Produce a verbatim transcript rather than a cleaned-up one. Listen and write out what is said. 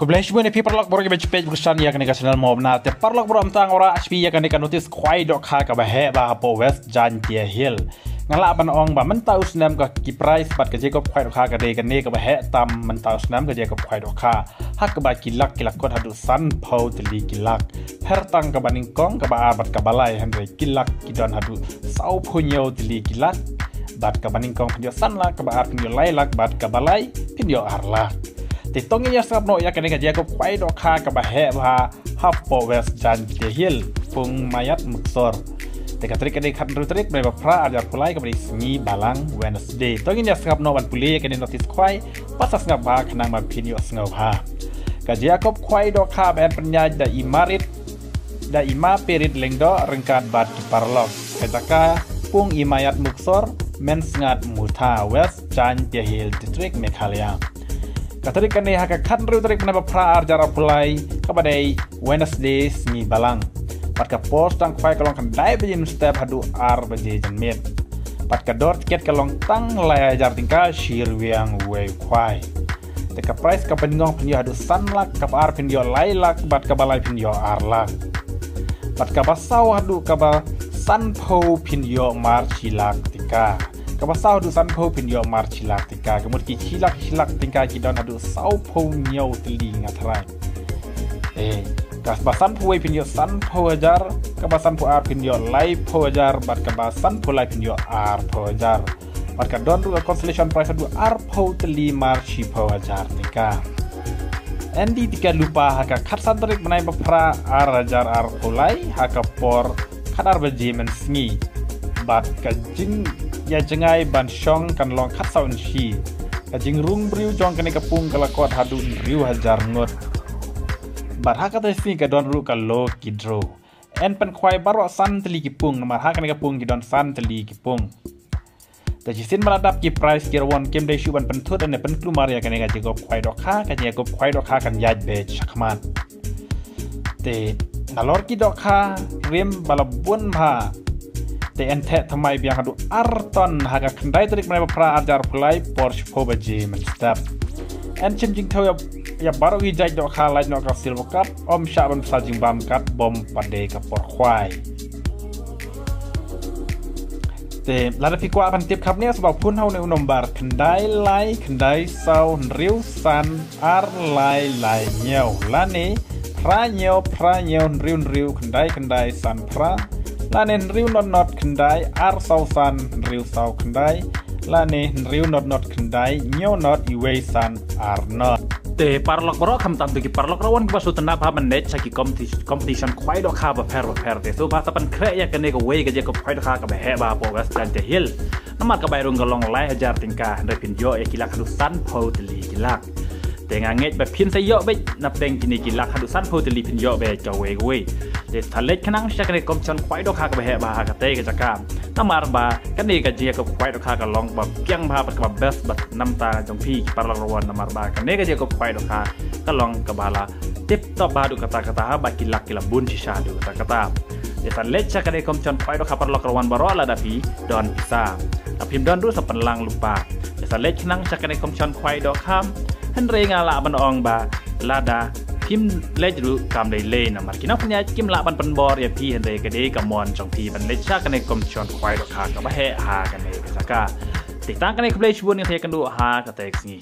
Khublei shibun ïa phi paralok baroh kiba ju peit bad kyrshan ïa kane ka channel Mo Bna. Te paralok baroh, mynta ngan wanrah sha phi ïa kane ka notice khwai dohkha kaba heh bha hapoh West Jaintia Hills. Nga lah ban ong ba mynta u snem ka ki price bad ka jingïakob khwai dohkha ka dei kane kaba heh tam mynta u snem, ka jingïakob khwai dohkha ha kaba ki lak ki la kut haduh sanphew tylli ki lak. Pher tang kaba nyngkong, kaba ar bad kaba lai, hynrei ki lak ki don haduh sawphew hynñiew tylli ki lak. Bad kaba nyngkong phin ïoh san lak, kaba ar phin ïoh lai lak, bad kaba lai phin ïoh ar lak. Te to ngin ïa sngap noh ïa kane ka jingïakob khwai dohkha kaba heh bha hapoh West Jaintia Hills, Pung Mayat Muksor. Te ka tarik ka dei khathynriew tarik bnai ba phra, arhajar arphew lai, kaba dei sngi Balang, Wednesday. To ngin ïa sngap noh ban pule ïa kane notice khwai, bad sa sngap bha khnang ba phin ïohsngew bha. Ka jingïakob khwai dohkha ba yn pynïaid da i Marit, da i Ma Perit Lyngdoh ryngkat bad ki paralok. Ka jaka: Pung i Mayat Muksor, Mynsngat Mutha, West Jaintia Hills District, Meghalaya. Ka tarik kane ha ka khathynriew tarik bnai ba phra, arhajar arphew lai, kaba dei Wednesday, sngi Balang. Bad ka por sdang khwai ka long khyndai baje mynstep haduh ar baje janmiet. Bad ka dor tiket ka long tang lai hajar tyngka shi ryngwiang uwei u khwai. Te ka price, kaba nyngkong phin ïoh haduh san lak, kaba ar phin ïoh lai lak, bad kaba lai phin ïoh ar lak. Bad kaba saw haduh kaba sanphew phin ïoh mar shi lak tyngka. Kaba saw haduh sanphew phin ïoh mar shi lak tyngka. Ka mut ki shi lak, shi lak tyngka ki don haduh sawphew hynñiew tylli, nga tharai. Eh, kaba sanphew wei phin ïoh sanphew hajar, kaba sanphew ar phin ïoh laiphew hajar, bad kaba sanphew lai phin ïoh arphew hajar. Bad ka don ruh ka consolation prize haduh arphew tylli mar shiphew hajar tyngka. Yn die tiket lypa ha ka khatsan tarik bnai ba phra, arhajar arphew lai, ha ka por khatar baje mynsngi. Bad ka jingïajngai ban shong kan long khatsaw inshi. Ka jingrung briew jong kane ka pung ka la kot haduh hynriew hajar ngut. Bad ha katei ka sngi ka don ruh ka lucky draw. Yn pynkhwai baroh san tylli ki pung, namar ha kane ka pung ki don san tylli ki pung. Te shisien ba la dap ki prize ki rawon, kim dei shuh ban pynthut ne pynkulmar ïa kane ka jingïakob khwai dohkha, ka jingïakob khwai dohkha kan ïaid beit shakhmat. Te nalor ki dohkha rim ba la bun bha. Te yn theh thymmai biang haduh ar ton ha ka khyndai tarik bnai ba phra, arhajar arphew lai, por shiphew baje mynstep. Yn shim jingthew ïa, ïa baroh ki jait dohkha, lait noh ka silver cup, ym shah ban pynshai jingbam katba ym pat dei ka por khwai. Te lada phi kwah ban tip khapneh, sngewbha phone ha une u nombar: khyndai lai khyndai saw hynriew san ar lai lai hynñiew, lane phra hynñiew phra hynñiew hynriew hynriew khyndai khyndai san phra, lane hynriew not not khyndai ar saw san hynriew saw khyndai, lane hynriew not not khyndai hynñiew not uwei san ar not. Te paralok baroh, khamtam to ki paralok rawon kiba sngewtynnat bha ban leit sha ki competi-, competition khwai dohkha bapher bapher, te sngewbha sa pynkhreh ïa kane kawei ka jingïakob khwai dohkha kaba heh bha hapoh West Jaintia Hills. Namar ka bai rung ka long lai hajar tyngka, hynrei phin ïoh ïa ki lak haduh sanphew tylli ki lak. Te nga ngeit ba phin sa ïoh beit napdeng kine ki lak haduh sanphew tylli, phin ïoh beit kawei kawei. Te sa leit khnang sha kane ka competition khwai dohkha kaba heh bha ha katei ka jaka. Namar ba kane ka jingïakob khwai dohkha ka long kaba biang bha bad kaba best bad namar jong phi ki paralok rawon, namar ba kane ka jingïakob khwai dohkha ka long kaba la tip top bha haduh katta katta, ha ba ki lak ki la bun shisha haduh katta katta. Te sa leit sha kane ka competition khwai dohkha paralok rawon baroh, lada phi don pisa. Lada phim don ruh sa pynlang lypa. Te sa leit khnang sha kane ka competition khwai dohkha. Hynrei nga lah ban ong ba lada phim leit ruh kam dei lei, namar ki nongpynïaid kim lah ban pynbor ïa phi, hynrei ka dei ka mon jong phi ban leit sha kane ka competition khwai dohkha kaba heh ha kane ka jaka. Te tang kane, khublei shibun, ngin sa ïakynduh ha katei ka sngi.